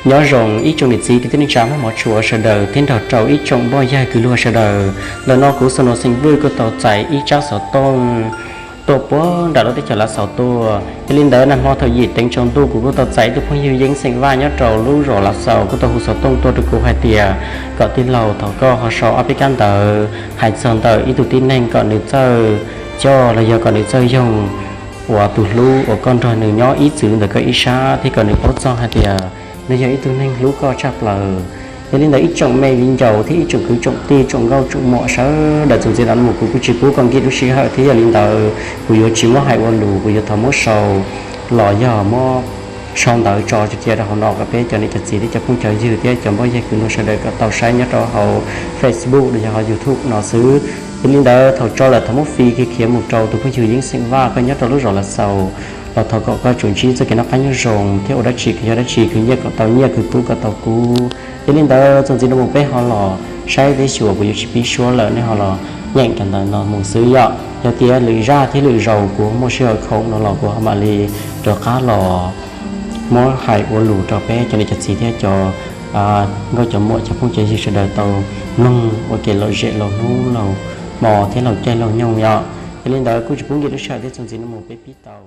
Nyob zoo ib tsoom niam txiv kwv tij neej tsa Hmoob hmov tshua sawv daws thiab nrog rau ib tsoom npoj yag kws luag sawv daws. Ntawm no kuv Xo Nus Xeem Vwj kuj tau txais ib tsab xov tooj tuaj puag nram lub teb chaws Lav Xaus tuaj. Yog li ntawd nag hmo thaum yim teev tsaus ntuj kuv kuj tau txais ib tug phooj ywg Yeeb Xeem Vaj nyob rau lub zos Lav Xaus kuj tau hu xov tooj tuaj rau kuv hais tias kom tij laug thov koj ho sau ob peb kab ntawv hais txog ntawm ib tug tib neeg kom nws txawj coj los yog kom nws txawj yoog uas tus hlub uas koj nrog nws nyob ib txwm ntawm koj ib sab thiab kom nws paub txog hais tias nws yog ib tug neeg hlub koj tshaj plaws. Yog li ntawd ib tsoom me viv ncaus thiab ib tsoom kwv tsoom tij tsoom nkauj tsoom muam sawv daws txuas ntxiv no mus kuv kuj tsis pub koj nkim lub sij hawm thiab yog li ntawd kuv yuav tsis muab hais ua lus, kuv yuav thov muab sau los yog muab sau ntawv tso cia rau hauv no kom peb cov niam cov txiv thiab cov phooj cov ywg thiab cov npoj yag kws luag sawv daws kom tau saib nyob rau hauv Facebook los yog hauv YouTube no xwb. Yog li ntawd thaum tso lawm thov muab fi khiav khiav mus rau tus phooj ywg Yeeb Xeem Vaj koj nyob rau lub zos Lav Xaus los thov kom koj tsuas ntsib txoj kev noj qab nyob zoo thiab ua dab tsi kws yog dab tsi kws nyiaj kom tau nyiaj kws kub kom tau kub. Yog li ntawd txuas ntxiv no mus peb ho los saib teb xyuas kuv yuav tsis pib suab lawm nej ho los nyeem cov ntawv no mus xwb yom. Yog tias lwm zaj thiab lwm zaus kuv muaj sij hawm khoom no los kuv ho mam li rov qab los muab hais ua lus rau peb cov niam cov txiv thiab cov nkauj cov muam cov phooj cov ywg sawv daws tau mloog ua kev lom zem laug hnub laug hmo thiab laug caij laug nyoog yom. Yog li ntawd kuj tsis pub nkim lub sij hawm thiab txuas ntxiv no mus peb pib tau